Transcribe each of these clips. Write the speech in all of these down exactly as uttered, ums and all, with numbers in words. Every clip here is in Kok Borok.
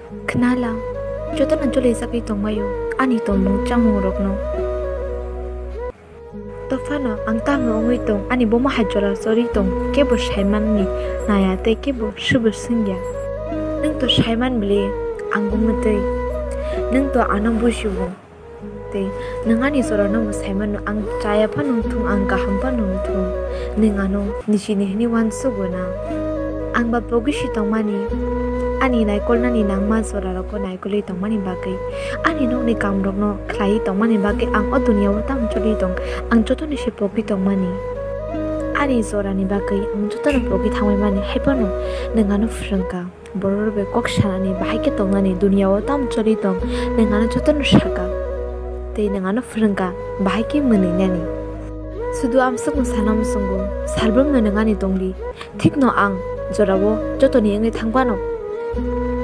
Khnala, jotono choli chagwi tongbaio ani tongmung chamungrokno. Tophano ang tamo wngwi tong, ani buma hai jora choli tong, kebo saimanni naya tei kebo subo swngya. Nwng to saiman bwle ang bumutwi, nwng to ano bujigo. Tei nwng ani jorano bo saimano, ang chaya phano wngthung, ang kaham phano wngthung, nwng ano nisi ni hwnwi uansugo na. Ang ba pogwi si tongmani, ani naikolnani nangma jorarokno naikolwi tongmani bagwi, ani nokni kamrokno khlaiwi tongmani bagwi ang o duniao tamo choli tong, ang jotoni se pogwi tongmani. Ani jorani bagwi ang jotono pogwi thangwi mani, hai phano nwng ano phrwngkha. Borok bai kok sanani, bahai khe tongnani, duniao tamo choli tong, nwng ano jotono saka. Tei nwng ano phrwngkha, bahai khe mwnwi nani. Sudu amsukno sana muchungo, salbrumno nwng ani tongdi. Thikno ang jorao jotoni wngwi thangphano,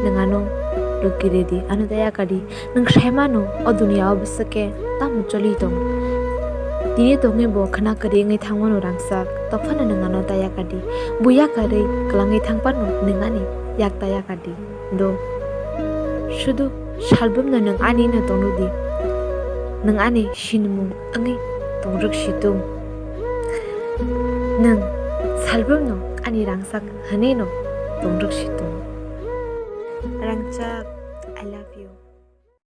nwng ano rwkiridi, ano ta yakadi. Nwng saimano, o duniao bwswk khe tamo choli tong. Tini tongwi bo khwna kwrwi wngwi thangmano rangchak, tophano nwng ano ta yakadi. Bo yakarwi kwlangwi thangphano nwng ani yak ta yakadi. Do. Sudu salbrumno nwng ani no tongrwdi. Nwng ani sinimung wngwi tongrwk situng. Nwng salbrumno ani rangchak hwnwi no tongrwk situng. Rangchak, I love you.